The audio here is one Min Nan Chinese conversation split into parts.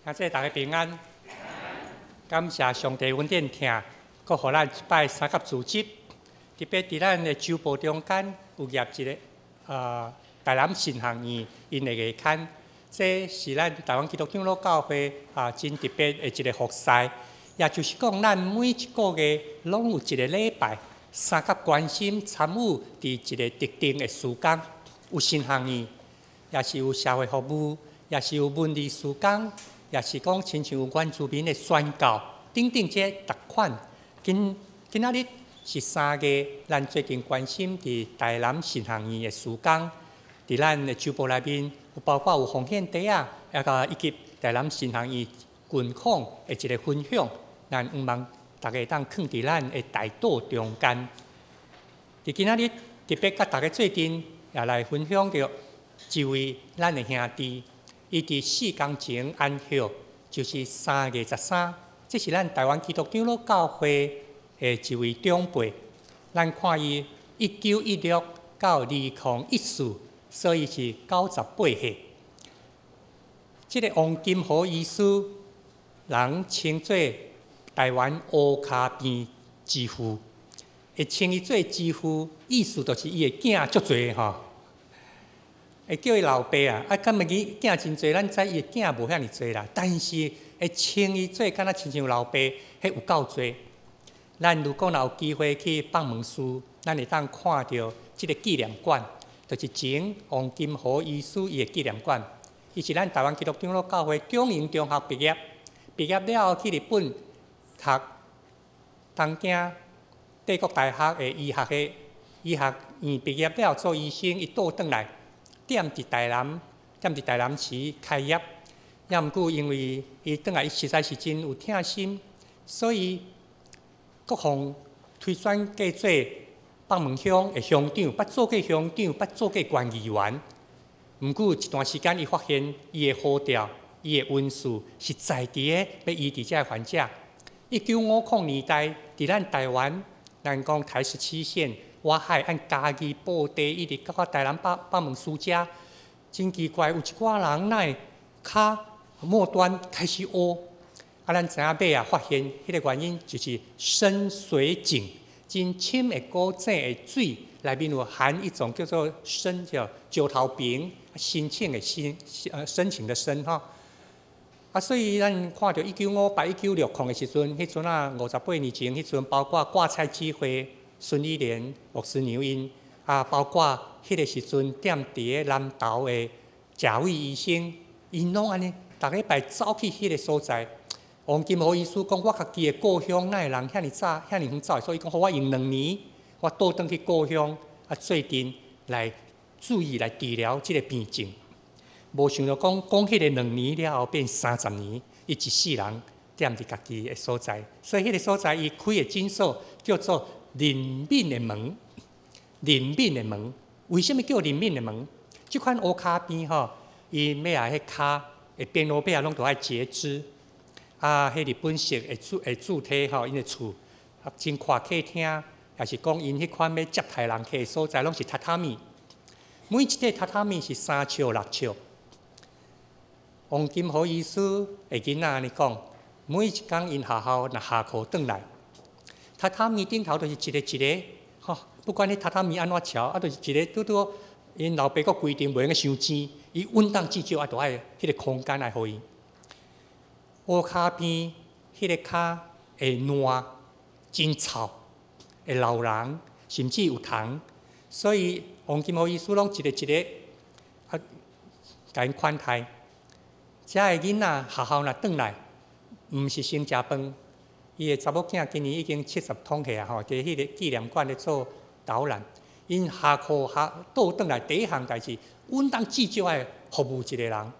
兄弟大家平安，感謝上帝恩典疼，閣予咱一擺三甲組織，特別佇咱的週報中間有頁一个台南神學院𪜶的月刊，這是咱台灣基督長老教會啊真特別的一个服事，也就是講咱每一個月攏有一个禮拜，三甲關心參與佇一个特定的事工，有神學院，也是有社會服務，也是有文字事工。也是講，親像有原住民的宣教等等，這逐款。今今仔日是3月，咱做陣關心佇台南神學院的事工。佇咱的週報內面，有包括有奉獻袋仔，抑閣以及台南神學院近況的一个分享。咱向望大家會當囥佇咱的代禱中間。佇今仔日特別佮大家做陣，也來分享著一位咱的兄弟。伊佇4工前安息，就是3月13，這是咱台灣基督長老教會的一位長輩。咱看伊1916到2014，所以是98歲。這个王金和醫師，人稱做台灣烏跤病之父，會稱伊做之父，意思就是伊的囝足濟吼。會叫伊老爸啊，啊，敢若伊囝真濟，咱知伊的囝無遐爾濟啦。但是會稱伊做敢若親像老爸，彼有夠濟。咱如果若有機會去北門寺，咱會當看著這个紀念館，就是前王金和醫師伊的紀念館。伊是咱台灣基督長老教會中營中學畢業，畢業了後去日本讀東京帝國大學的醫學系，醫學院畢業了做醫生，伊倒轉來。踮佇台南，踮佇台南市開業，抑毋過因為伊轉來，伊實在是真有疼心，所以閣予推選過做北門鄉的鄉長，捌做過鄉長，捌做過縣議員。毋過一段時間，伊發現伊的呼召，伊的恩賜是在佇个欲醫治這个患者。1950年代，佇咱台灣，咱講台17線。外海按嘉義布袋一直到台南北北門寺遮，真奇怪，有一寡人哪會跤末端開始烏，啊，咱知影尾仔發現，彼个原因就是深水井，真深的古井的水內面有含一種叫做砷叫石頭爿，申請的申，申請的申吼。啊，所以咱看著1958、1960的時陣，彼陣啊58年前，彼陣包括掛菜機會。孫理蓮牧師娘𪜶啊，包括彼個時陣踮佇个南投的賈偉醫生，𪜶攏按呢，逐禮拜走去彼个所在。王金和醫師講，我家己的故鄉哪會人遐爾早、遐爾遠走？所以講，予我用2年，我倒轉去故鄉啊，做陣來注意來治療這个病症。無想著講，講彼个兩年了後變30年，伊一世人踮佇家己的所在。所以彼个所在，伊開的診所叫做憐憫的門，憐憫的門，為啥物叫憐憫的門？這款烏跤病吼，伊尾仔彼跤會變落尾仔攏著愛截肢。啊，彼日本式的柱體吼，𪜶的厝啊真闊客廳，也是講𪜶彼款欲接待人客的所在，攏是榻榻米。每一塊榻榻米是3尺6尺。王金和醫師的囡仔按呢講，每一工𪜶學校若下課轉來。榻榻米頂頭就是一个一个，吼，不管彼榻榻米按怎喬，啊，就是一个拄拄好。𪜶老爸閣規定袂用得傷尖，伊穩當至少愛著愛彼个空間來予伊。烏跤病彼个跤會爛，真臭，會老人，甚至有蟲，所以王金和醫師攏一个一个啊，共𪜶款待。遮个囡仔學校若轉來，毋是先食飯。伊的查某囝今年已經70通歲啊！吼，佇彼个紀念館咧做導覽。𪜶下課下倒轉來第一項代誌，穩當至少愛服務一個人。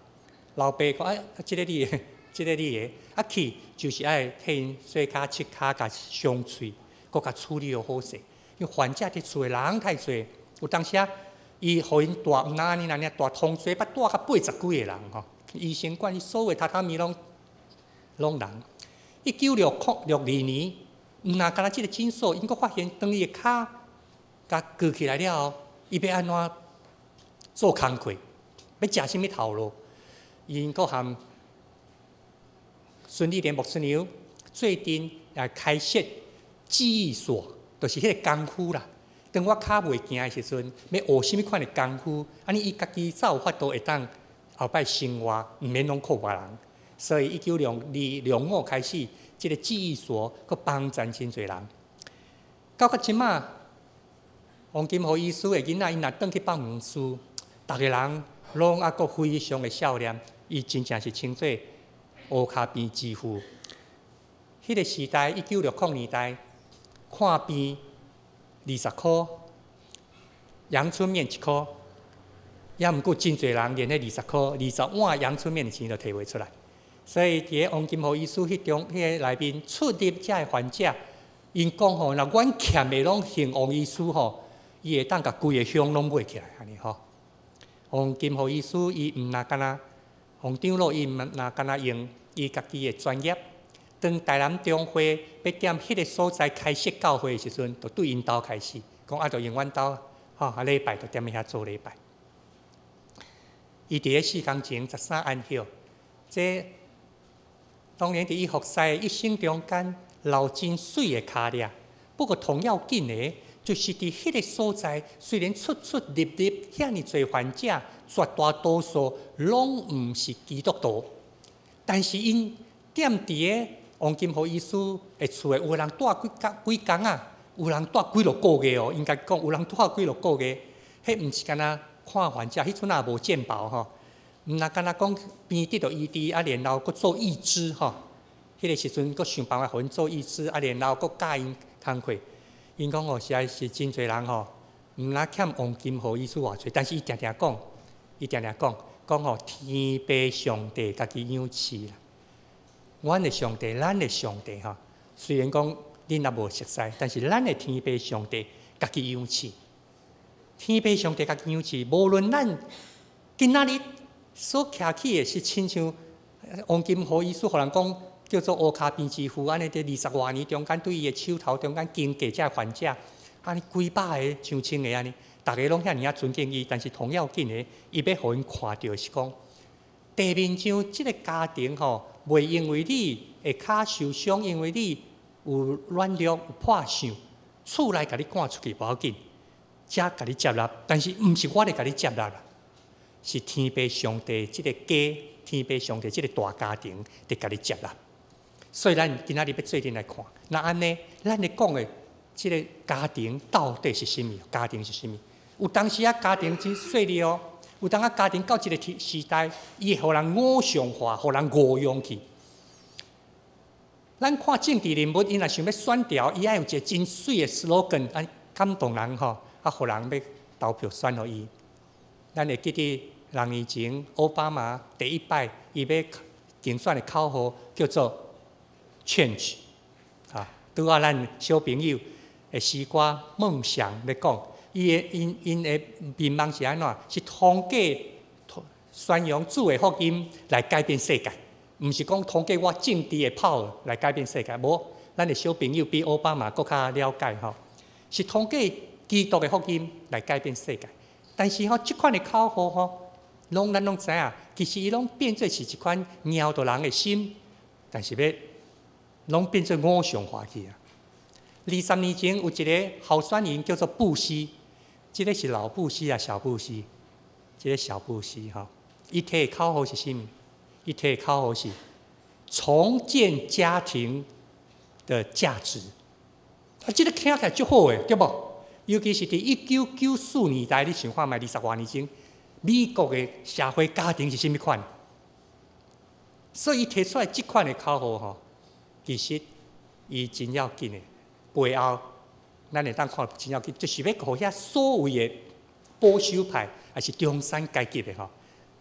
老爸講：哎，這个你的，這个你的，啊去就是愛替𪜶洗跤、拭跤、共傷喙，閣共處理予好勢。因為患者佇厝的人太濟，有當時啊，伊予𪜶蹛毋若按呢按呢蹛通濟，捌蹛甲80幾個人吼。醫生館所有榻榻米攏攏人。1962年，毋若干焦這个診所，𪜶閣發現，當伊的跤共割起來了後，伊欲按怎做工課？欲食啥物頭路？𪜶閣含孫理蓮牧師娘做陣來開設記憶所，就是彼个功夫啦。當我跤袂行的時陣，欲學啥物款的功夫，按呢伊家己才有法度會當後擺生活，毋免攏靠別人。所以190205開始，這个記憶所閣幫贊真濟人。到這馬，王金河醫師的囡仔，𪜶若轉去放門師，逐个人攏猶閣非常的少年，伊真正是稱做烏跤病之父。彼个時代，1960年代，看病20箍，陽春麵1箍，猶毋過真濟人連彼20箍、20碗陽春麵的錢都提袂出來。所以佇个王金河醫師彼中、彼个內面出入遮的患者，𪜶講吼，若阮欠的攏還王醫師吼，伊會當共規個鄉攏買起來，按呢吼。王金河醫師伊毋若干焦，王長老伊毋若干焦用伊家己的專業。當台南中會欲踮彼个所在開設教會的時陣，就對𪜶兜開始，講啊，就用阮兜，吼，啊禮拜就踮遐做禮拜。伊佇咧四工前13安息，這當然佇伊服侍一生中間留真媠的跤跡。不過同要緊的，就是佇彼个所在，雖然出出入入遐爾濟患者，絕大多數攏毋是基督徒，但是𪜶踮佇个王金河醫師的厝的，有的人蹛幾工幾工啊，有人蹛幾落個月哦，應該講有人蹛幾落個月，彼毋是干焦看患者，彼陣也無健保吼，毋若干焦講病得著醫治，啊，然後閣做義肢吼，彼个時陣閣想辦法予𪜶做義肢，啊，然後閣教𪜶工課。𪜶講哦，實在是真濟人吼，毋若欠王金河醫師偌濟，但是伊定定講，伊定定講，講吼天父上帝家己養飼啦。阮的上帝，咱的上帝吼，雖然講恁也無熟似，但是咱的天父上帝家己養飼。天父上帝家己養飼，無論咱今仔日所徛起的是親像王金河醫師，予人講叫做烏跤病之父，按呢佇二十外年中間，對伊的手頭中間經過這患者，按呢幾百个、上千个按呢，逐个攏遐爾仔尊敬伊，但是同要緊的，伊欲予𪜶看著的是講，地面上這个家庭吼，袂因為你的跤受傷，因為你有軟弱、有破相，厝內共你趕出去無要緊，才共你接納。但是毋是我咧共你接納啦，是天父上帝這个家，天父上帝這个大家庭佇共你接納。所以咱今仔日欲做陣來看，若按呢，咱咧講的這个家庭到底是啥物？家庭是啥物？有當時啊，家庭真細膩哦。有當啊，家庭到這个時代，伊會予人偶像化，予人誤用去。咱看政治人物，𪜶若想欲選調，伊愛有一个真媠的 slogan，按感動人吼，啊，予人欲投票選予伊。咱會記得6年前奧巴馬第一擺伊欲競選的口號叫做 Change，啊，拄仔咱小朋友的詩歌夢想咧講。伊的𪜶𪜶的願望是按怎？是通過宣揚主的福音來改變世界，毋是講通過我政治的 power 來改變世界。無，咱的小朋友比奧巴馬閣較了解吼，是通過基督的福音來改變世界。但是吼，這款的口號吼，攏咱攏知影，其實伊攏變做是一款撩著人的心，但是欲攏變做偶像化去啊。20年前有一个候選人叫做布希。這个是老布希啊，小布希，這个小布希吼，伊提的口號是啥物？伊提的口號是重建家庭的價值。啊，這个聽起來足好的，對無？尤其是佇1994年代，你想看覓，二十外年前，美國的社會家庭是啥物款？所以伊提出來這款的口號吼，其實伊真要緊的背後。咱會當看真要緊，就是欲予遐所謂的保守派，抑是中產階級的吼，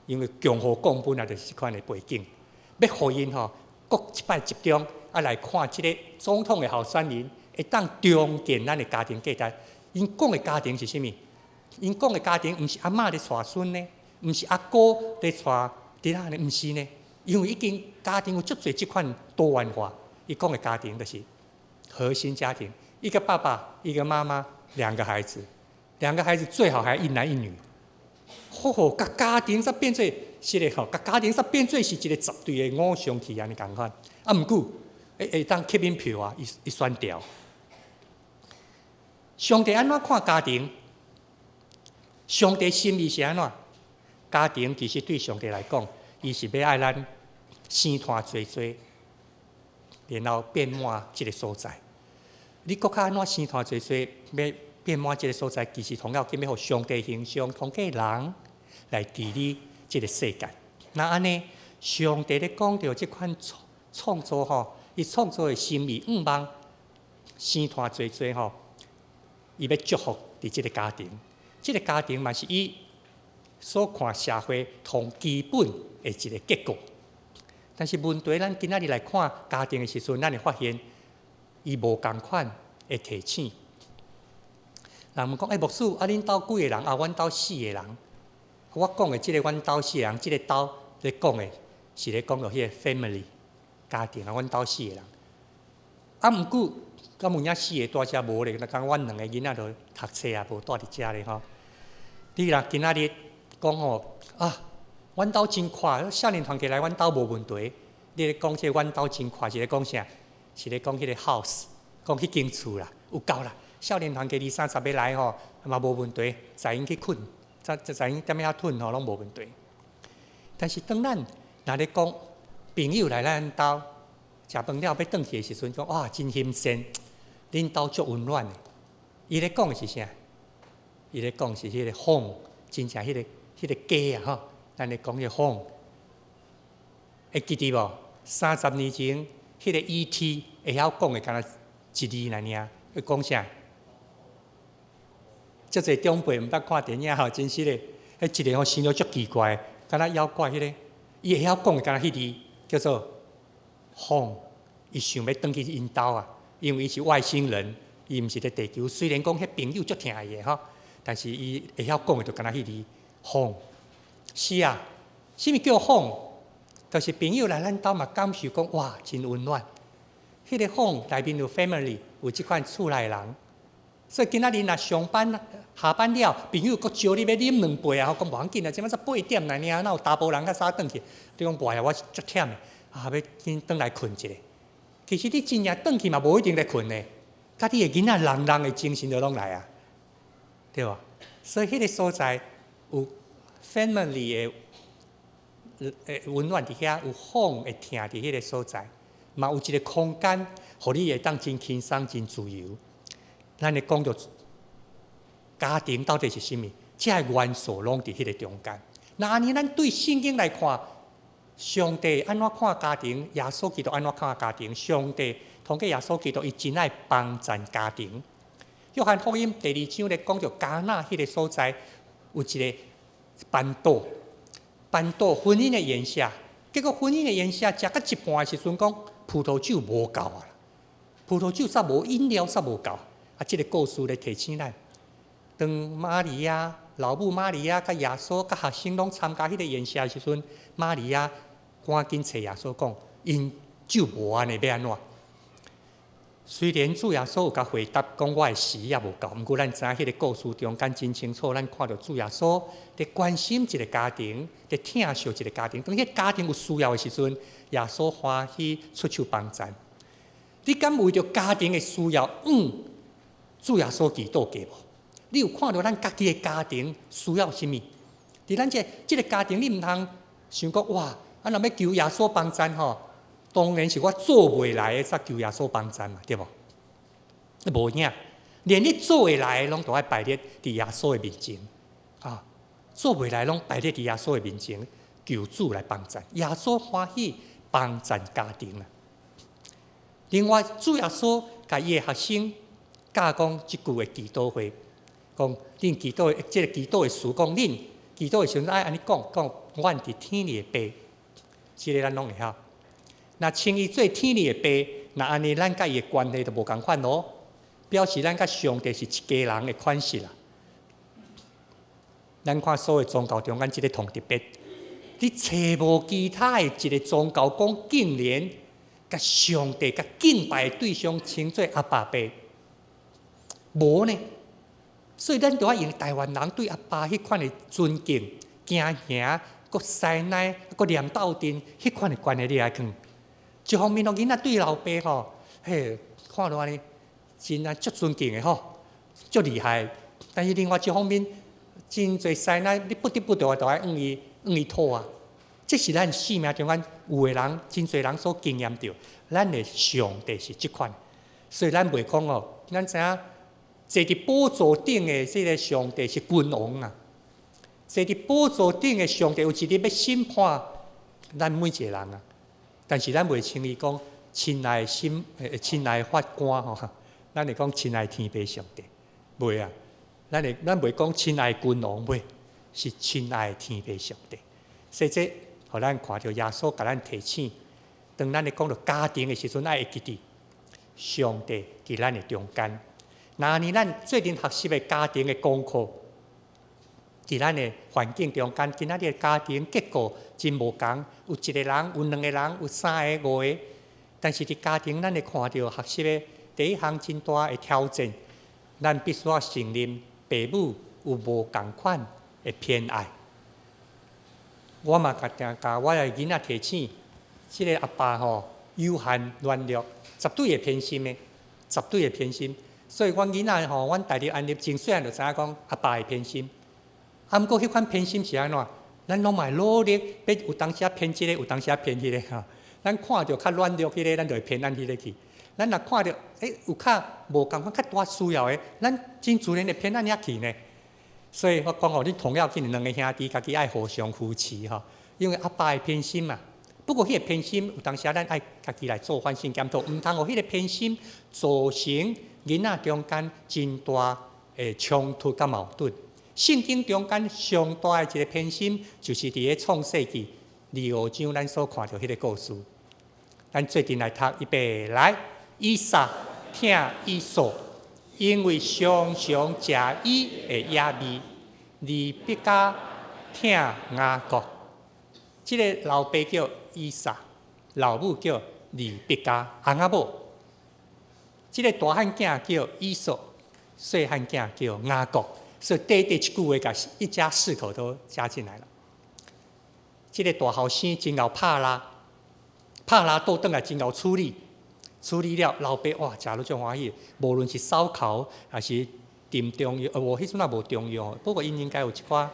因為共和黨本來就是這款的背景，欲予𪜶吼，閣一擺集中啊來看這个總統的候選人，會當重建咱的家庭價值。𪜶講的家庭是啥物？𪜶講的家庭毋是阿嬤咧帶孫呢，毋是阿姑咧帶弟仔呢，毋是呢。因為已經家庭有足濟這款多元化，伊講的家庭就是核心家庭。一個爸爸，一個媽媽，兩個孩子，兩個孩子最好還一男一女。好好，共家庭煞變做是咧吼，共家庭煞變做是一個絕對的偶像去按呢仝款。啊，毋過會當吸引票啊，伊選著。上帝按怎看家庭？上帝心意是按怎？家庭其實對上帝來講，伊是欲愛咱生湠濟濟，然後變滿這个所在。你閣較按怎生湠濟濟，欲變滿這个所在，其實同樣緊欲予上帝形象通過人來治理這个世界。若按呢，上帝咧講著這款創造吼，伊創造的心意願望生湠濟濟吼，伊欲祝福佇這个家庭，這个家庭嘛是伊所看社會同基本的一个結構。但是問題，咱今仔日來看家庭的時陣，咱會發現伊無仝款的提醒。人問講：欸，牧師，啊，恁兜幾个人？啊，阮兜四個人。我講的這个阮兜四個人，這个兜咧講的是咧講著彼个 family 家庭啊，阮兜四個人。啊，毋過，敢有影四个蹛遮無咧？若講阮兩个囡仔就讀冊啊，無蹛佇遮咧吼。你若今仔日講吼啊，阮兜真闊，少年團契來阮兜無問題。你咧講這个阮兜真闊，是咧講啥？是咧講彼个 house，講彼間厝啦，有夠啦。少年團契二三十个來吼，嘛無問題，載𪜶去睏，載載𪜶踮遐睏吼，攏無問題。但是當咱若咧講朋友來咱兜食飯了欲轉去的時陣，講哇真欣羨，恁兜足溫暖的。伊咧講的是啥？伊咧講是彼个 home，真正彼个家啊吼。咱咧講彼个 home，會記得無？30年前，彼个 E.T. 會曉講的，敢若一字爾爾，伊講啥？足濟長輩毋捌看電影吼，真實的，彼一个吼生了足奇怪，敢若妖怪彼个，伊會曉講的，敢若彼字叫做 home，伊想欲轉去𪜶兜啊，因為伊是外星人，伊毋是佇地球。雖然講彼朋友足疼伊的吼，但是伊會曉講的就敢若彼字 home。是啊，啥物叫 home？就是朋友來咱兜嘛，感受講哇，真溫暖。彼个 home 內面有 family，有這款厝內人。所以今仔日若上班下班了，朋友閣招你欲啉兩杯啊，講無要緊啊，這擺才八點爾爾，哪有查埔人較早轉去？你講無啊，我足忝的，啊，欲緊轉來睏一下。其實你真正轉去嘛，無一定咧睏的，佮你的囡仔人人的精神就攏來啊，對無？所以彼个所在有 family 的溫暖佇遐，有 home 的疼佇彼个所在，嘛有一个空間，予你會當真輕鬆、真自由。咱咧講著家庭到底是啥物？這个元素攏佇彼个中間。若按呢，咱對聖經來看，上帝按怎看家庭？耶穌基督按怎看家庭？上帝通過耶穌基督，伊真愛幫贊家庭。約翰福音第二章咧講著迦拿彼個所在有一個辦桌，辦桌婚姻的宴席，結果婚姻的宴席食到一半的時陣，講葡萄酒無夠啊，葡萄酒煞無，飲料煞無夠。啊，這个故事咧提醒咱，當瑪利亞老母瑪利亞佮耶穌佮學生攏參加彼个宴席的時陣，瑪利亞趕緊揣耶穌講，𪜶酒無按呢欲按怎？雖然主耶穌有共回答講我的時猶無到，毋過咱知影彼个故事中間真清楚，咱看著主耶穌佇關心一个家庭，佇疼惜一个家庭。當彼个家庭有需要的時陣，耶穌歡喜出手幫贊。你敢為著家庭的需要，主耶穌祈禱過無？你有看著咱家己的家庭需要啥物？佇咱這个家庭，你毋通想講哇，啊，若欲求耶穌幫贊吼，當然是我做袂來的，才求耶穌幫贊嘛，對無？無影，連你做會來的，攏都愛擺佇耶穌的面前啊！做袂來，攏擺佇耶穌的面前，求主來幫贊。耶穌歡喜幫贊家庭啊！另外，主耶穌共伊的學生教講這句的祈禱話，講恁祈禱的這个祈禱的詞，講恁祈禱的時陣愛按呢講，講阮佇天裡的爸，這个咱攏會曉。若稱伊做天裡的爸，若按呢，咱佮伊的關係就無仝款囉，表示咱佮上帝是一家人的款式啦。咱看所有宗教中間這个同特別，你揣無其他的一个宗教講，竟然共上帝共敬拜的對象稱做阿爸爸，無呢？所以咱著愛用台灣人對阿爸彼款的尊敬，驚嚇，閣師奶，閣念鬥陣，彼款的關係你愛看。一方面，囡仔對老爸吼，嘿，看著按呢，真啊足尊敬的吼，足厲害。但是另外一方面，真濟師奶，你不得不著愛向伊討啊。這是咱生命中間有的人，真濟人所經驗著，咱的上帝是這款，所以咱袂講哦，咱知影坐佇寶座頂的這个上帝是君王啊，坐佇寶座頂的上帝有一日欲審判咱每一个人啊，但是咱袂稱伊講親愛的審，親愛的法官吼，咱會講親愛的天父上帝，袂啊，咱袂講親愛的君王，袂，是親愛的天父上帝，所以這予咱看著耶穌共咱提醒，當咱咧講著家庭的時陣，愛會記得上帝佇咱的中間。若呢，咱做陣學習的家庭的功課，佇咱的環境中間，今仔日的家庭結構真無仝，有一個人，有兩個人，有三個、五個，但是佇家庭，咱會看著學習的第一項真大的挑戰，咱必須愛承認爸母有無仝款的偏愛。我嘛共定共我的囡仔提醒，這个阿爸吼有限軟弱，絕對會偏心的，絕對會偏心。所以阮囡仔吼，阮大日安立真細漢就知影講阿爸會偏心。啊，毋過彼款偏心是按怎？咱攏嘛會努力，欲有當時仔偏這个，有當時仔偏彼个吼。咱看著較軟弱彼个，咱就會偏咱彼个去。咱若看著有較無仝款較大需要的，咱真自然會偏咱遐去呢。所以我講吼，你同要緊，兩个兄弟家己愛互相扶持吼，因為阿爸會偏心嘛。不過彼个偏心有當時咱愛家己來做反省檢討，毋通予彼个偏心造成囡仔中間真大的衝突佮矛盾。聖經中間上大的一个偏心，就是佇咧創世記25章咱所看著彼个故事。咱做陣來讀，預備來，以撒疼以掃，因為常常食伊的野味，利百加疼雅各。這个老爸叫以撒，老母叫利百加，翁仔某。這个大漢囝叫以掃，細漢囝叫雅各。所以短短一句話，共一家四口都加進來了。這个大後生真𠢕拍獵，拍獵倒轉來真𠢕處理。處理了，老爸哇，食了足歡喜。無論是燒烤，抑是浸中藥，無彼陣也無中藥，不過𪜶應該有一寡。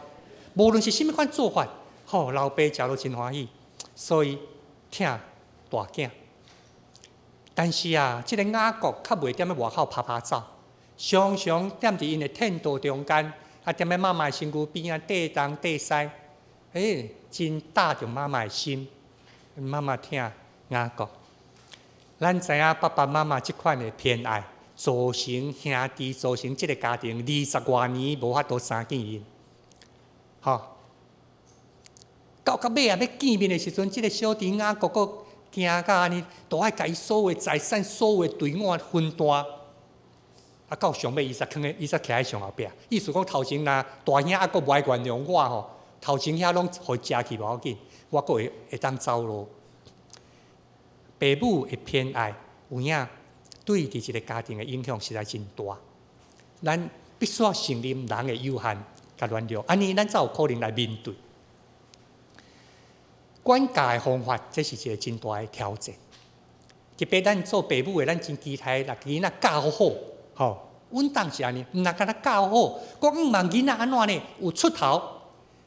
無論是啥物款做法，吼，老爸食了真歡喜，所以疼大囝。但是啊，這个雅各較袂踮咧外口趴趴走，常常踮佇𪜶的天道中間，啊，踮咧媽媽的身軀邊仔綴東綴西，真搭著媽媽的心，媽媽疼雅各。咱知影爸爸媽媽這款的偏愛，造成兄弟，造成這个家庭二十外年無法度相見面。吼，到到尾啊，欲見面的時陣，這个小弟雅各閣驚甲按呢，都愛共伊所有的財產、所有的隊伍分擔。啊，到上尾伊才囥咧，伊才徛佇上後壁。意思講頭前若大兄猶閣無愛原諒我吼，頭前遐攏予伊食去無要緊，我閣會當走路。爸母的偏愛，有影對佇一个家庭的影響實在真大。咱必須要承認人的有限佮軟弱，按呢咱才有可能來面對。管教的方法，這是一个真大的挑戰。特別咱做爸母的，咱真期待若囡仔教好，吼，阮當是按呢，毋若干焦教好，閣向望囡仔按怎呢？有出頭，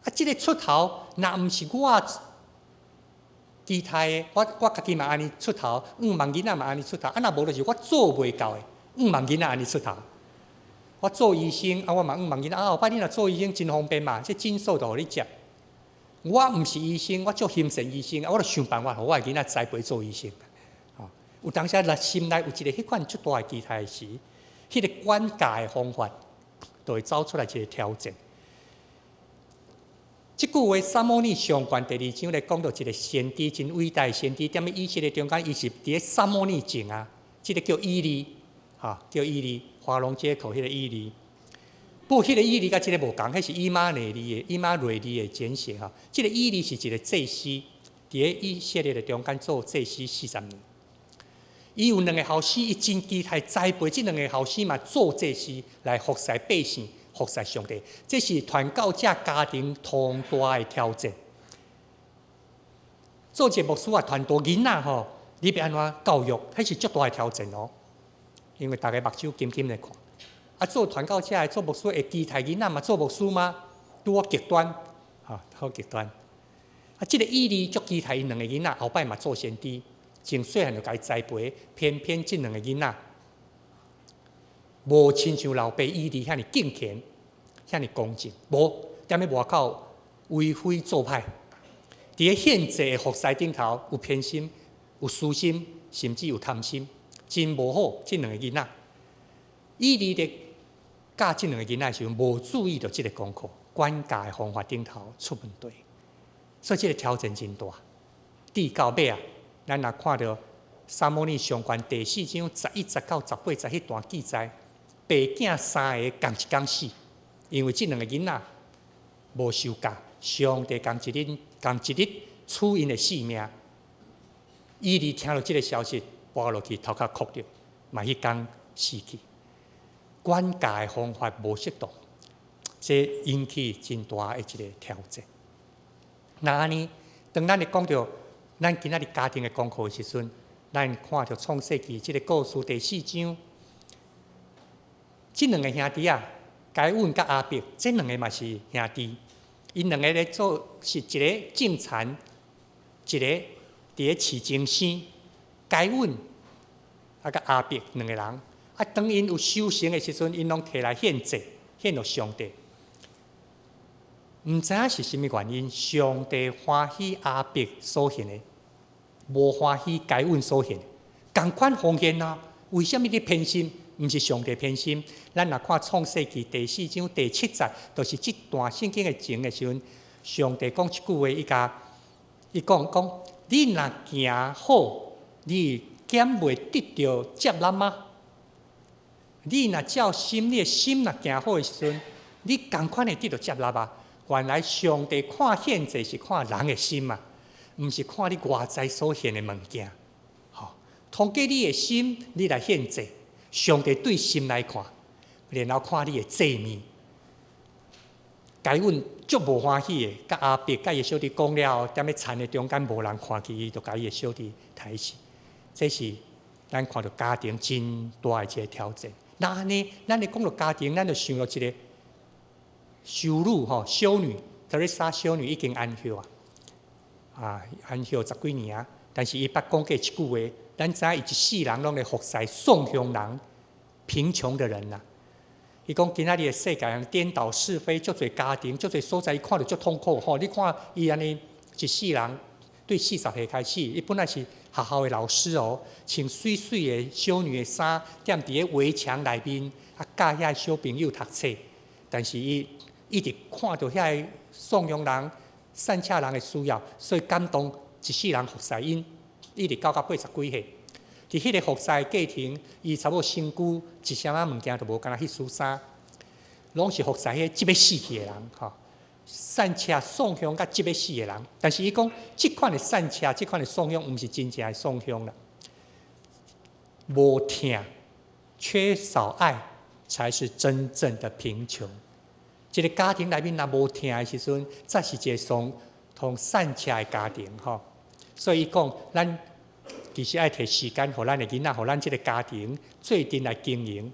啊，這个出頭，若毋是我期待的，我家己嘛按呢出頭，向望囡仔嘛按呢出頭，啊，若無就是我做袂到的，向望囡仔按呢出頭。我做醫生，啊，我嘛向望囡仔，啊，後擺你若做醫生真方便嘛，這診所就予你接。我毋是醫生，我足欣羨醫生，啊，我就想辦法，予我的囡仔栽培做醫生。吼，有當時啊，心內有一个彼款足大的期待時，彼个管教的方法，就會走出來一个挑戰。這句話，撒母耳上卷第二章咧講著一个先知，真偉大的先知，踮咧以色列中間，伊是佇咧撒母耳前啊，這个叫以利，哈，叫以利，華龍街口彼个以利。不過，彼个以利佮這个無仝，彼是以馬內利的，以馬內利的簡寫哈。這个以利是一个祭司，佇咧以色列的中間做祭司40年。伊有兩个後生，伊真期待栽培這兩个後生嘛做祭司來服侍百姓，服侍上帝。這是傳教者家庭同大的挑戰。做一个牧師啊，傳道囡仔吼，你欲按怎教育？彼是足大的挑戰哦。因為逐个目睭金金咧看。啊，做傳教者的做牧師會期待囡仔嘛做牧師嗎？拄好極端，吼，好極端。啊，這个以利足期待𪜶兩个囡仔後擺嘛做先知，從細漢就共伊栽培，偏偏這兩个囡仔無親像老爸以利遐爾敬虔，遐爾恭正，無踮咧外口為非作歹，佇咧獻祭的服侍頂頭有偏心、有私心，甚至有貪心，真無好。這兩个囡仔，以利咧教這兩个囡仔的時陣，無注意著這个功課，管教的方法頂頭出問題，所以這个挑戰真大。至到尾啊，咱若看著撒母耳上卷第四章11節到18節彼段記載，爸囝三个仝一工死，因為這兩个囡仔無受教，上帝仝一日仝一日取𪜶的性命。以利聽著這个消息，跋落去頭殼磕著，嘛彼工死去。管教的方法無適當，這引起真大的一个挑戰。那按呢，當咱咧講著咱今仔日家庭的功課的時陣，咱看著創世記這个故事第四章，這兩个兄弟啊，該隱佮亞伯，這兩个嘛是兄弟，𪜶兩个咧做是一个種田，一个佇咧飼精牲。該隱啊佮亞伯兩个人，啊，當𪜶有收成的時陣，𪜶攏提來獻祭，獻予上帝。毋知影是啥物原因，上帝歡喜亞伯所獻的，無歡喜該隱所獻的。仝款奉獻啊，為啥物你偏心？毋是上帝偏心。咱若看創世記第四章第七節，就是這段聖經的前的時陣，上帝講一句話，伊共伊講講：你若行好，你敢袂得著接納嗎？你若照心，你的心若行好的時陣，你仝款會得著接納啊！原來上帝看獻祭是看人的心啊，毋是看你外在所獻的物件。吼，通過你的心，你來獻祭，上帝對心來看，然後看你的祭物。該隱足無歡喜的，佮亞伯佮伊的小弟講了後，踮咧田的中間無人看見伊，就共伊的小弟刣死。這是咱看著家庭真大的一个挑戰。那按呢，咱咧講著家庭，咱就想著一个修女吼，修女特蕾莎修女已經安息啊，啊，安息十幾年啊。但是伊捌講過一句話，咱知影伊一世人攏咧服侍喪鄉人、貧窮的人啦。伊講今仔日的世界顛倒是非，足濟家庭，足濟所在，伊看著足痛苦吼。你看伊按呢一世人，對40歲開始，伊本來是學校的老師哦，穿媠媠的修女的衫，踮佇个圍牆內面，啊教遐小朋友讀冊。但是伊一直看著遐个喪鄉人、散赤人的需要，所以感動一世人服侍𪜶，一直到到80幾歲。佇彼个服侍過程，伊差不多身軀一啥仔物件都無，干焦彼束衫，攏是服侍彼個執欲死去的人，吼。散赤喪鄉佮執欲死的人，但是伊講，這款的散赤，這款的喪鄉，毋是真正的喪鄉啦。無疼，缺少愛，才是真正的貧窮。一个家庭內面若無疼的時陣，才是一個相同散赤的家庭，吼。所以伊講，咱其實愛提時間，予咱的囡仔，予咱這个家庭做陣來經營。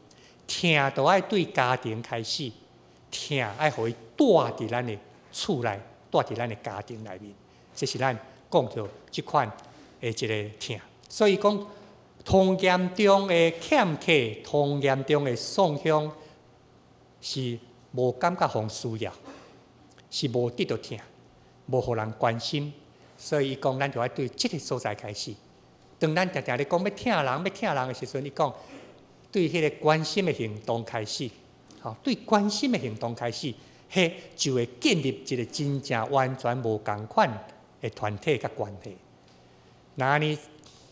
疼都愛對家庭開始，疼愛予伊帶佇咱的厝內，帶佇咱的家庭內面。這是咱講著這款的一个疼。所以講，同嚴重的欠缺，同嚴重的喪鄉，是無感覺予需要，是無得著疼，無予人關心。所以伊講，咱就愛對這个所在開始。當咱定定咧講欲疼人、欲疼人的時陣，伊講對彼个關心的行動開始，吼，對關心的行動開始，彼就會建立一个真正完全無仝款的團體佮關係。那按呢，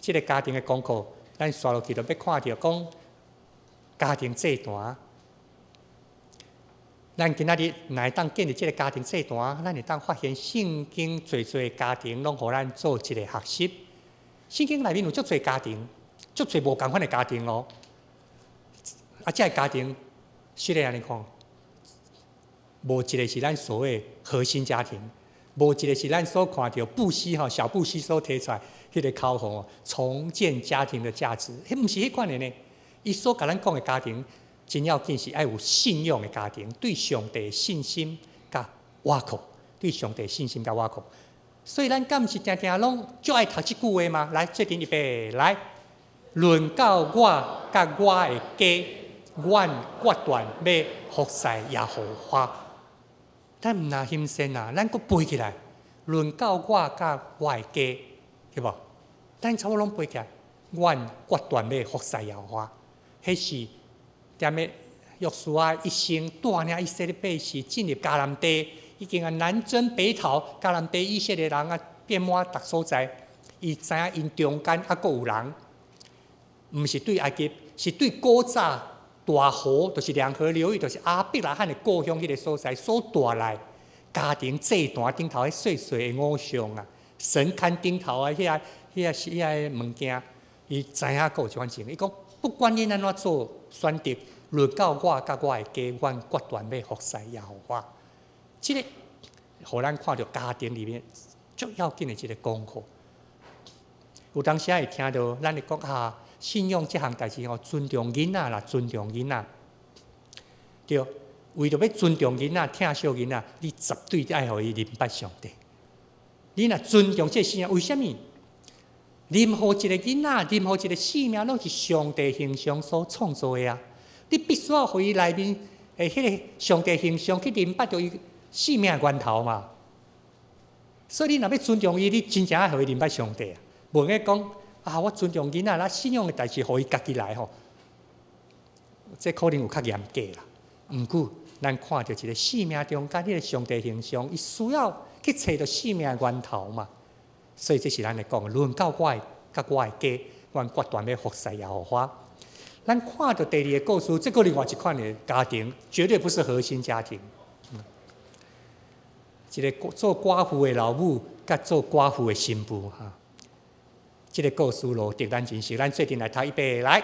這个家庭的功課，咱紲落去就欲看著講家庭祭壇。咱今仔日若會當建立這个家庭祭壇，咱會當發現聖經濟濟家庭攏予咱做一个學習。聖經內面有足濟家庭，足濟無仝款的家庭哦。啊，這个家庭，實咧按呢看，無一个是咱所謂核心家庭，無一个是咱所看著布希吼小布希所提出來彼个口號，重建家庭的價值，彼毋是彼款的呢。伊所共咱講的家庭，真要緊是愛有信仰的家庭，對上帝的信心佮倚靠，對上帝信心佮倚靠。所以咱敢毋是定定攏足愛讀這句話嗎？來，做陣預備，來，論到我佮我的家，阮決斷欲服侍耶和華。咱毋若欣羨啊，咱閣背起來。論到我佮我的家，對無？咱差不多攏背起來。阮決斷欲服侍耶和華，彼是踮咧約書亞一生帶領以色列百姓進入迦南地，已經啊南征北討，迦南地以色列人啊遍滿逐所在。伊知影𪜶中間猶閣有人，毋是對埃及，是對古早大河，就是兩河流域，就是亞伯拉罕的故鄉彼个所在所帶來家庭祭壇頂頭彼細細的偶像啊，神龕頂頭的遐個物件，伊知影閣有這款情形。伊講不管恁按怎做選擇，論到我佮我的家，阮決斷欲服侍耶和華。這个，予咱看著家庭裡面足要緊的一个功課。有當時會聽著咱會講啊，信仰這項代誌吼，尊重囡仔啦，尊重囡仔。對，為著欲尊重囡仔、疼惜囡仔，你絕對愛予伊認捌上帝。你若尊重這個信仰，為啥物？任何一个囡仔，任何一个生命，攏是上帝形象所創造的啊！你必須要予伊內面的彼个上帝形象去認捌著伊生命源頭嘛。所以你若欲尊重伊，你真正愛予伊認捌上帝啊！無用講啊，我尊重囡仔，咱信仰的代誌，予伊家己來吼，這可能有較嚴格啦。毋過，咱看著一个生命中間彼个上帝形象，伊需要去揣著生命源頭嘛。所以這是咱來講，論到我的佮我的家，阮決斷欲服侍耶和華。咱看著第二个故事，這閣另外一款的家庭，絕對不是核心家庭。一个做寡婦的老母，佮做寡婦的新婦哈。這个故事路得咱真熟，咱做陣來讀一遍來。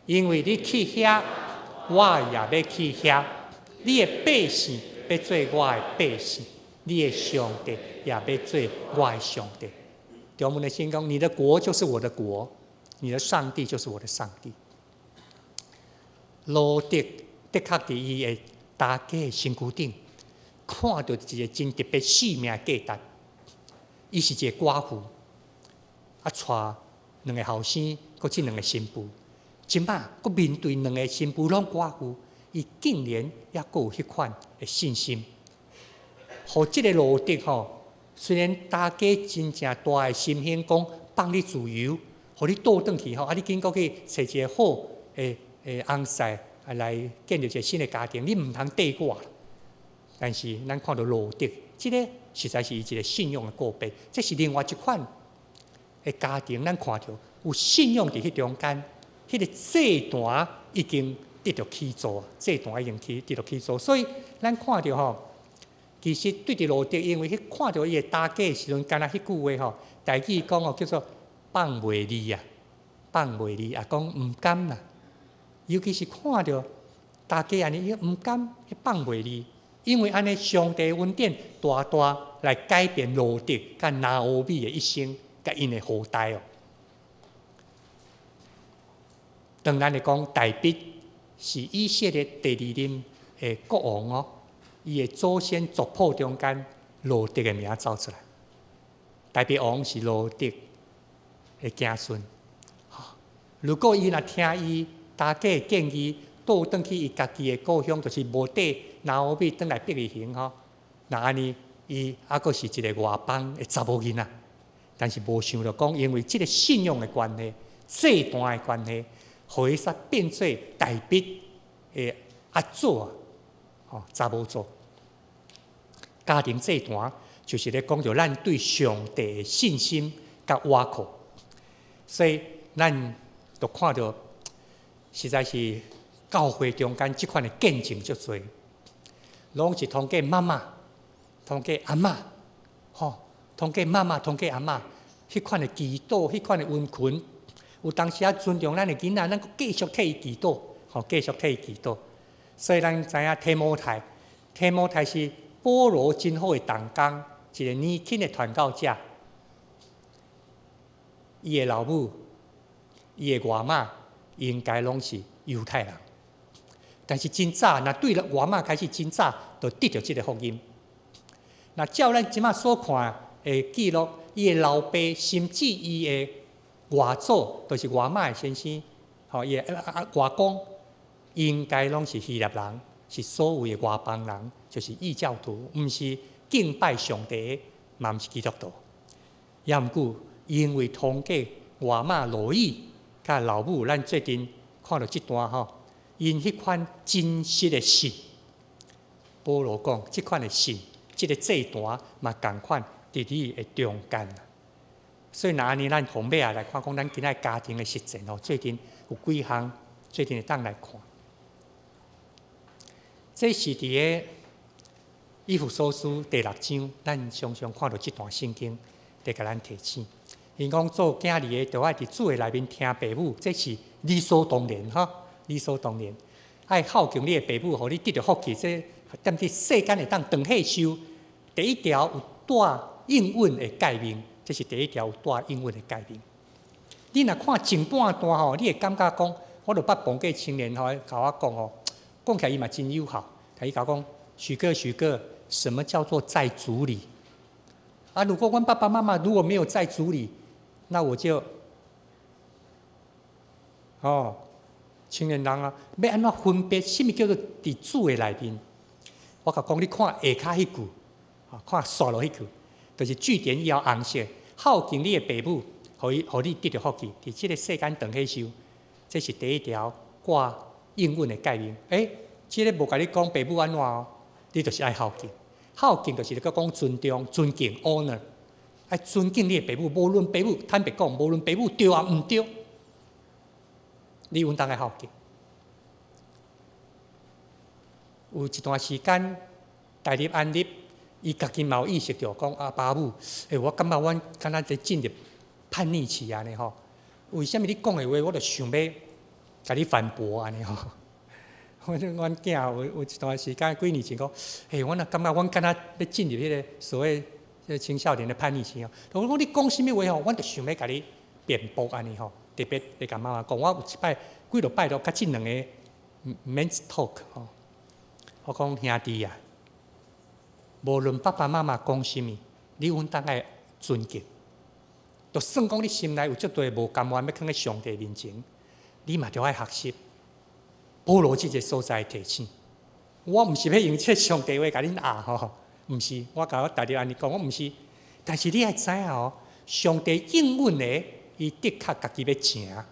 因為你去遐，我也欲去遐。你的百姓欲做我的百姓，你的上帝也欲做我的上帝。中文的聖經講，你的國就是我的國，你的上帝就是我的上帝。路得的確佇伊的大家的身軀頂，看著一个真特別生命價值。伊是一个寡婦，啊，帶兩个後生，閣這兩个新婦。這擺閣面對兩个新婦攏寡婦，伊竟然猶閣有彼款的信心。予這个路得吼，雖然大家真正大的心胸講放你自由，予你倒轉去吼，啊，你緊閣去揣一个好的翁婿來建立一个新的家庭，你毋通綴我。但是咱看著路得，這个實在是伊一个信仰的告白，這是另外一款的家庭，咱看著有信仰佇彼中間，彼个祭壇已經得著起造，祭壇已經起得著起造，所以咱看著吼，其實對佇路得，因為彼看著伊的大家的時陣，敢若彼句話吼，台語講哦，叫做放袂離啊，放袂離啊，講毋甘啦。尤其是看著大家按呢，伊毋甘，彼放袂離，因為按呢，上帝恩典大大來改變路得佮拿俄米的一生，佮𪜶的後代哦。當咱來講，大衛是以色列第二任的國王哦，伊的祖先族譜中間，路得的名走出來。大衛王是路得的子孫。如果伊若聽伊大家的建議，倒轉去伊家己的故鄉，就是無綴拿俄米轉來伯利恆吼，若按呢，伊猶閣是一个外邦的查某囡仔。但是無想著講，因為這个信仰的關係、祭壇的關係，予伊煞變做大衛的阿祖啊，吼查某祖。家庭祭壇就是咧講著咱對上帝的信心佮倚靠，所以咱就看著實在是教會中間這款的見證足濟，攏是通過媽媽、通過阿嬤，吼，通過媽媽、通過阿嬤，彼款的祈禱、彼款的殷勤，有當時仔尊重咱的囡仔，咱閣繼續替伊祈禱，吼，繼續替伊祈禱。所以咱知影提摩太，提摩太是保羅真好的同工，一個年輕的傳教者。伊的老母、伊的外媽應該攏是猶太人，但是真早，若對外媽開始真早就得著這个福音。若照咱這馬所看的記錄，伊的老爸甚至伊的外祖，就是外媽的先生，吼，伊的外公，應該攏是希臘人，是所謂的外邦人，就是異教徒，毋是敬拜上帝，嘛毋是基督徒。也毋過，因為通過外媽羅以佮老母，咱最近看著這段吼，𪜶彼款真實的信，保羅講，這款的信，這个祭壇嘛仝款佇你的中間。所以若按呢，咱後尾仔來看，講咱今仔家庭的實踐吼，最近有幾項，最近會當來看。這是佇個以弗所書第六章，咱常常看著這段聖經，佇共咱提醒。𪜶講做囝兒的，著愛佇主的內面聽爸母，這是理所當然吼，理所當然。愛孝敬你的爸母，予你得著福氣。這踮佇世間會當長歲壽。第一條有帶應允的誡命，這是第一條有帶應允的誡命。你若看前半段吼，你會感覺講，我著捌碰過青年吼，共我講吼，講起來伊嘛真友好，伊共我講，許哥許哥，什麼叫做在主裡？啊，如果阮爸爸媽媽如果沒有在主裡，那我就，哦，青年人啊，欲按怎分別？啥物叫做佇主的內面？我共講，你看下跤彼句，看紲落彼句，就是句點以後紅色，孝敬你的爸母，予你得著福氣，佇這个世間長歲壽，這是第一條掛應允的誡命。欸，這个無共你講爸母按怎哦，你就是愛孝敬。孝敬就是咧講尊重、尊敬、honor，愛尊敬你的爸母，無論爸母坦白講，無論爸母對抑毋對，你應當愛孝敬。有一段時間，大立安立，伊家己嘛有意識著講啊，爸母，欸，我感覺阮敢若佇進入叛逆期按呢吼。為啥物你講的話，我就想欲共你反駁按呢吼？阮囝有一段時間幾年前講，欸，我若感覺阮敢若欲進入彼个所謂這青少年的叛逆期哦。我講你講啥物話吼，阮就想欲共你辯駁按呢吼。特別會共媽媽講，我有一擺幾落擺都共這兩个 men's talk 吼。我講兄弟啊，無論爸爸媽媽講啥物，你應當愛尊敬。就算講你心內有足濟無甘願欲囥佇上帝面前，你嘛著愛學習。保羅這个所在提醒，我毋是欲用這上帝話共恁拗吼，毋是，我共我大弟按呢講，我毋是。但是你愛知影哦，上帝應允的，伊的確家己欲成，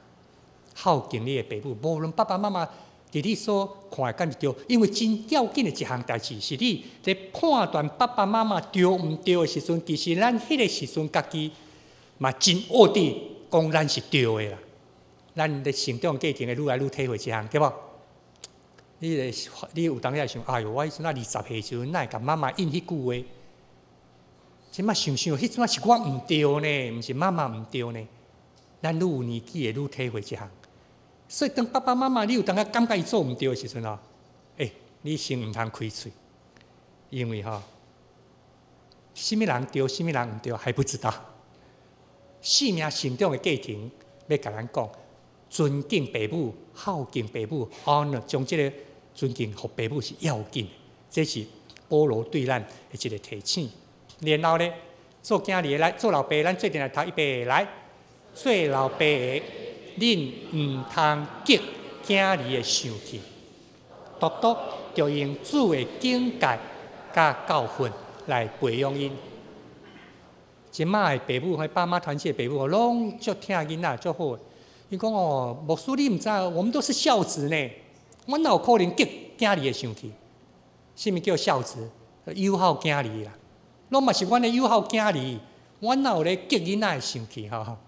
孝敬你的爸母，無論爸爸媽媽佇你所看的敢是對，因為真要緊的一項代誌，是你佇判斷爸爸媽媽對毋對的時陣，其實咱彼个時陣家己嘛真惡佇講咱是對的啦。咱佇成長過程會愈來愈體會這項，對無？你會你有當時會想，哎喲，我彼陣啊20歲時陣，哪會共媽媽應彼句話？這馬想想，彼陣仔是我毋對呢，毋是媽媽毋對呢。咱愈有年紀會愈體會這項。所以當爸爸媽媽你有當時感覺伊做毋對的時陣吼，欸，你先毋通開喙，因為吼，啥物人對，啥物人毋對還不知道。生命成長的過程，欲共咱講，尊敬爸母、孝敬爸母，honor 將這个尊敬予爸母是要緊的，這是保羅對咱的一个提醒。然後咧，做囝兒的來，做老爸，咱做陣來讀預備來，做老爸的，恁毋通激囝兒的生氣，獨獨著用主的警戒佮教訓來培養𪜶。這馬的爸母，彼爸媽團契的爸母，攏足疼囡仔，足好的。伊講哦，牧師你毋知，我們都是孝子呢。阮哪有可能激囝兒的生氣？啥物叫孝子？友好囝兒啦，攏嘛是阮的友好囝兒，阮哪有咧激囡仔的生氣吼？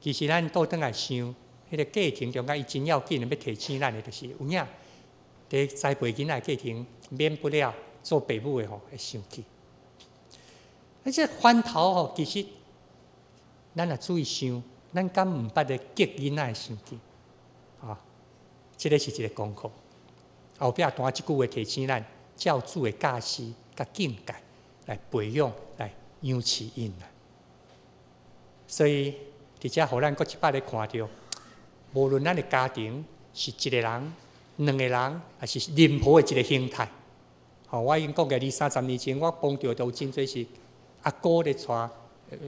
其實咱倒轉來想，彼个過程中間，伊真要緊的欲提醒咱的，就是有影佇栽培囡仔的過程，免不了做爸母的吼會生氣。啊，這翻頭吼，其實咱若注意想，咱敢毋捌咧激囡仔的生氣？啊，這个是一个功課。後壁單這句話提醒咱，照主的教示佮境界來培養、來養飼𪜶啦。所以，佇遮予咱閣一擺咧看著，無論咱的家庭是一個人、兩個人，抑是任何的一個形態。吼，我已經講過，二三十年前，我幫著都有真濟是阿哥咧帶，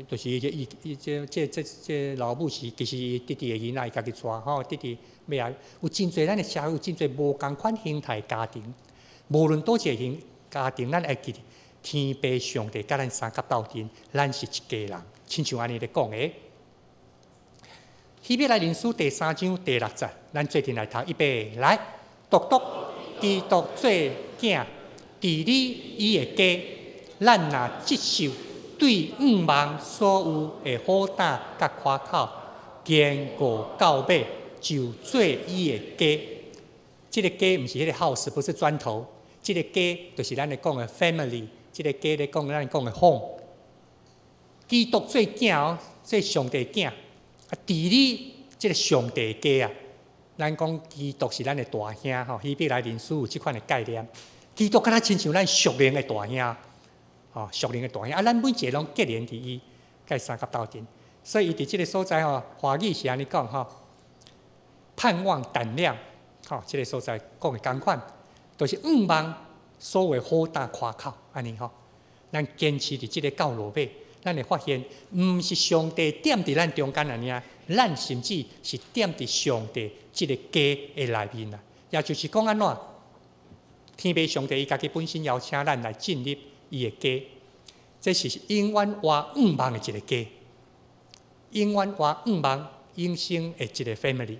就是伊伊這這這這老母是其實伊弟弟的囡仔，伊家己帶吼，弟弟尾仔有真濟咱的社會有真濟無仝款形態家庭，無論佗一個形家庭，咱會記得天父上帝佮咱相佮鬥陣，咱是一家人，親像按呢咧講的。希伯來人書第三章第六節，咱做陣來讀，預備來，獨獨基督做囝，治理伊的家，咱若接受對向望所有的好膽佮誇口，堅固到尾，就做伊的家。這個家毋是彼個 house，不是磚頭。這個家就是咱咧講的 family，這個家咧講咱講的 home。基督做囝哦，做上帝囝，啊，治理這個上帝家啊。咱講基督是咱的大兄吼，希伯來人書有這款的概念。基督敢若親像咱屬靈的大兄，吼，屬靈的大兄啊，咱每一个攏結連佇伊，佮相佮鬥陣。所以伊佇這个所在吼，華語是按呢講吼，盼望膽量，吼，這个所在講的仝款，就是向望所有好膽誇口，按呢吼。咱堅持佇這个到落尾，咱會發現，毋是上帝踮佇咱中間爾，咱甚至是踮佇上帝這个家的內面啊。也就是講按怎？天父上帝伊家己本身邀請咱來進入伊的家，這是永遠活向望的一個家，永遠活向望永生的一個 family。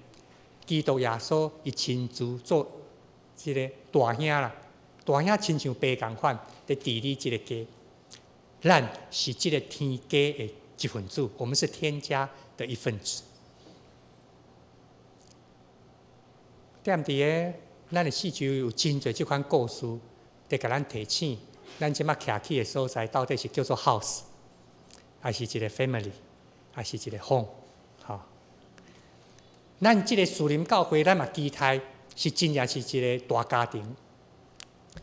基督耶穌伊親自做這个大兄啦，大兄親像爸仝款佇治理這個家。咱是這个天家的一份子，我們是天家的一份子。踮佇个咱的四周有真濟這款故事，佇共咱提醒，咱這馬徛起的所在到底是叫做 house，抑是一個 family，抑是一個 home？吼，咱這个樹林教會，咱嘛期待是真正是一个大家庭，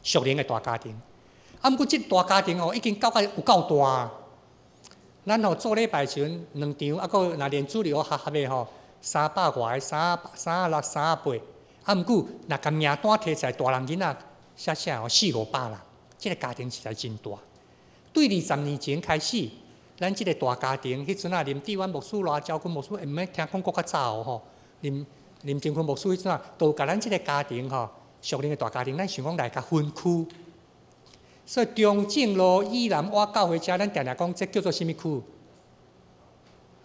屬靈的大家庭。啊，毋過這个大家庭吼，已經夠甲有夠大。咱吼做禮拜時陣兩場，啊，閣若連主日學合合的吼，三百外個，三三六、三八。啊，毋過若共名單提出來，大人囡仔寫寫吼四五百人，這个家庭實在真大。對二十年前開始，咱這个大家庭，彼陣啊，林志遠牧師、羅昭君牧師，毋免聽講閣較早哦吼。林林正坤牧師彼陣啊，都共咱這个家庭吼，屬靈的大家庭，咱想講來共分區。所以中正路以南倚教會遮，咱定定講這叫做啥物區？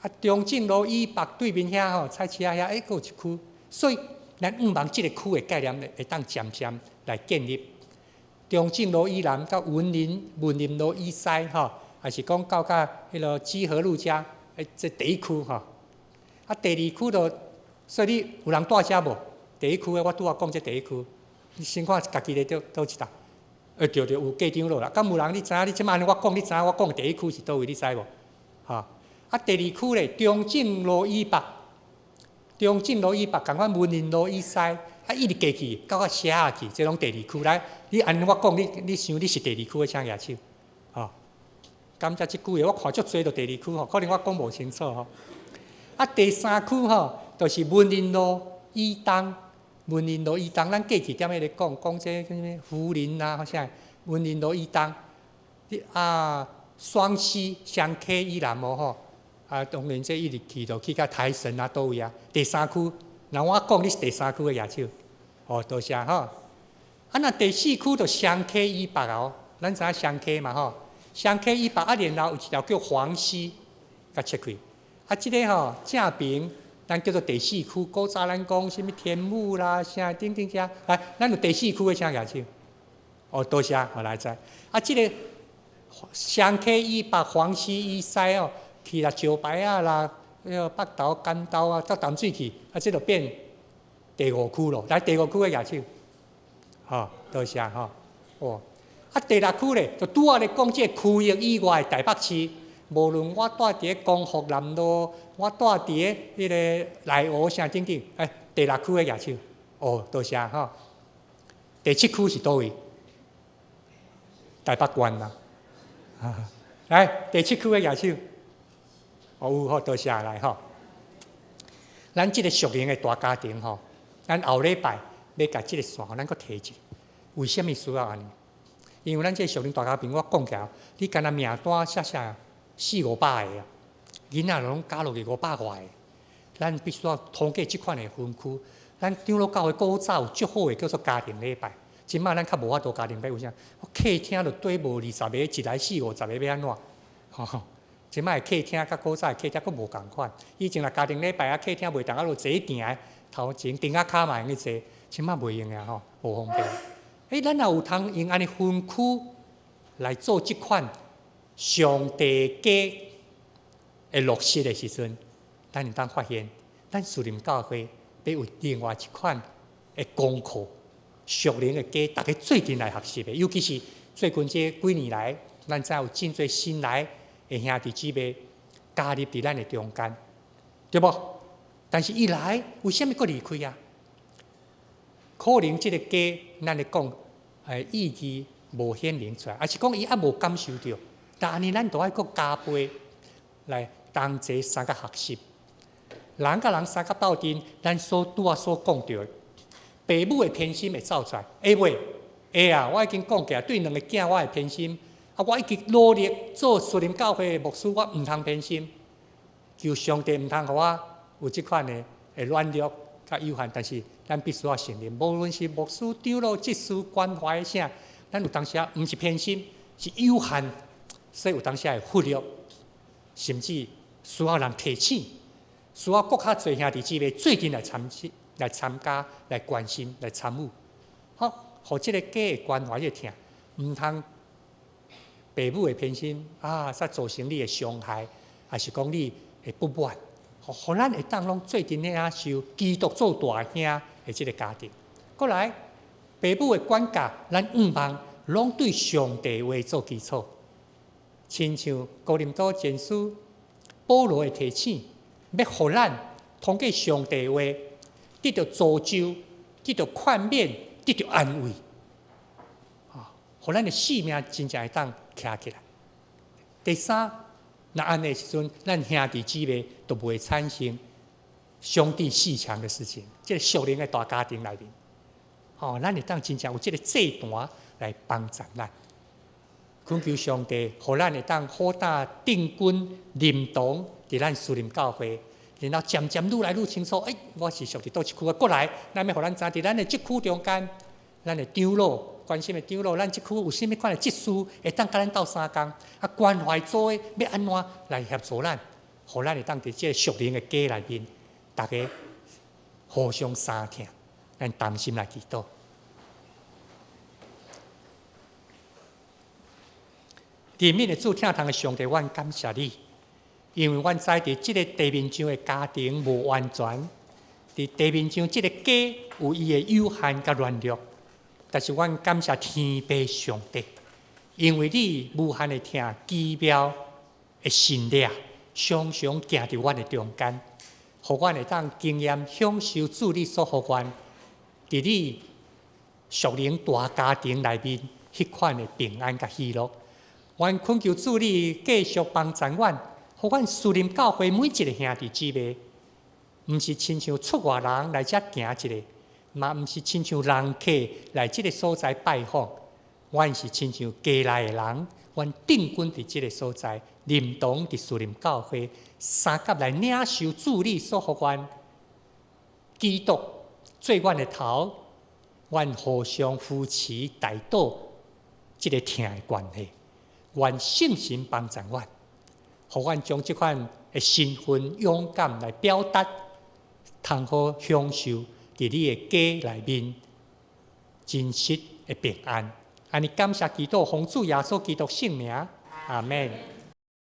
啊，中正路以北對面遐吼，菜市仔遐，欸，閣有一區。所以咱向望這个區的概念會當漸漸來建立。中正路以南到雲林文林路以西吼，抑是講到佮彼个基河路遮，欸，這第一區吼。啊，第二區就，所以你有人蹛遮無？第一區的我拄仔講這第一區，你先看家己咧佗佗一搭。欸，對對，有過長老啦。敢有人你知影？你這馬按呢我講，你知影我講的第一區是佗位？你知無？吼，啊，第二區咧，中正路以北，中正路以北，仝款文林路以西，啊，一直過去到到社仔去，這攏第二區。來，你按呢我講，你你想你是第二區的，請舉手。吼，感謝這句話，我看足濟就第二區吼，可能我講無清楚吼。啊，第三區吼，就是文林路以東。文林路以東，咱過去踮彼咧講講這啥物福林啊，啥文林路以東，你啊雙溪雙溪以南無吼，啊當然這一直去就去到台神啊佗位啊。第三區，若我講你是第三區的舉手，哦多謝吼。啊若第四區就雙溪以北哦，咱知影雙溪嘛吼，雙溪以北啊，然後有一條叫黃溪，共切開。啊，這个吼正平。咱叫做第四區，古早咱講啥物天母啦，啥等等遮，來，咱有第四區的請舉手。哦，多謝，予來知。啊，這个雙溪以北、黃溪以西哦，去啦石牌仔啦，彼个北投、干刀啊，到淡水去，啊，這就變第五區咯。來，第五區的舉手。吼，多謝吼。哦，啊，第六區咧，就拄仔咧講這个區域以外的台北市。無論我蹛佇咧光復南路，我蹛佇咧彼个內湖啥等等，哎，第六區的舉手，哦，多謝吼。第七區是佗位？台北縣啦。來，第七區的舉手。哦，有好，多謝來吼。咱這个屬靈的大家庭吼，咱後禮拜欲共這个線，咱閣提一下。為啥物需要按呢？因為咱這个屬靈大家庭，我講起來，你干焦名單寫寫四五百个啊，囡仔攏加落去五百外个。咱必須要通過這款的分區，咱長老教會古早有足好的叫做家庭禮拜，這擺咱較無法度家庭禮拜，為啥？客廳就缀無二十个，一來四五十個欲按怎？吼！這擺的客廳佮古早的客廳閣無仝款。以前若家庭禮拜啊，客廳袂當啊，就坐埕頭前釘仔跤嘛會用去坐，這擺袂用啊吼，無方便。欸，咱若有通用按呢分區來做這款上帝家的落實的時陣，咱會當發現，咱樹林教會欲有另外一款的功課，屬靈的家，逐家做陣來學習的。尤其是最近這幾年來，咱知有真濟新來的兄弟姊妹加入佇咱的中間，對無？但是伊來，為啥物閣離開啊？可能這个家，咱咧講，意義無顯明出來，抑是講伊猶無感受著。但按呢，咱都愛閣加倍來同齊相佮學習。人佮人相佮鬥陣，咱所拄仔所講著的，父母的偏心會走出來，會袂？會啊！我已經講過，對兩个囝我會偏心。啊，我已經努力做樹林教會的牧師，我毋通偏心。求上帝毋通予我有這款的軟弱佮有限，但是咱必須要承認，無論是牧師、長老、執事、關懷啥，咱有當時啊，毋是偏心，是有限，所以有當時會忽略，甚至需要人提醒，需要閣較濟兄弟姊妹做陣來參與、來參加、來關心、來參與，好，予這个家的關懷的疼，毋通父母的偏心啊，煞造成你的傷害，抑是講你的不滿，予咱會當攏做陣領受基督做大兄的這个家庭。過來，父母的管教，咱向望攏對上帝話做基礎。親像哥林多前書保羅的提醒，欲予咱通過上帝話得著造就，得著勸勉，得著安慰，啊，予咱的性命真正會當徛起來。第三，若按呢時陣，咱兄弟姊妹都袂產生兄弟鬩牆的事情。這个屬靈的大家庭內面，吼，咱會當真正有這个祭壇來幫助咱。懇求上帝，予咱會當好膽定根認同佇咱樹林教會，然後漸漸愈來愈清楚。欸，我是屬佇佗一區啊，過來，咱欲予咱知佇咱的這區中間，咱的長老關心的長老，咱這區有啥物款的執事會當佮咱鬥相共，啊，關懷組的欲按怎來協助咱，予咱會當佇這个屬靈的家內面，逐家互相相疼，咱同心來祈禱。憐憫的主，疼痛的上帝，阮感謝你，因為阮知佇這个地面上的家庭無完全，佇地面上這个家有伊的有限佮軟弱，但是阮感謝天父上帝，因為你無限的疼，奇妙的神力，常常行佇阮的中間，予阮會當經驗享受主你所予阮佇你屬靈大家庭內面彼款的平安佮喜樂。阮懇求主你繼續幫助阮，予阮樹林教會每一个兄弟姊妹，毋是親像出外人來遮行一下，嘛毋是親像人客來這个所在拜訪，阮是親像家內的人，阮定根佇這个所在，認同佇樹林教會，相佮來領受主你所予阮基督做阮的頭，阮互相扶持代禱這个疼的關係。願聖神幫助阮，予阮將這款的身份勇敢來表達，通好享受佇你的家內面真實的平安。按呢感謝基督，奉主耶穌基督聖名，阿們。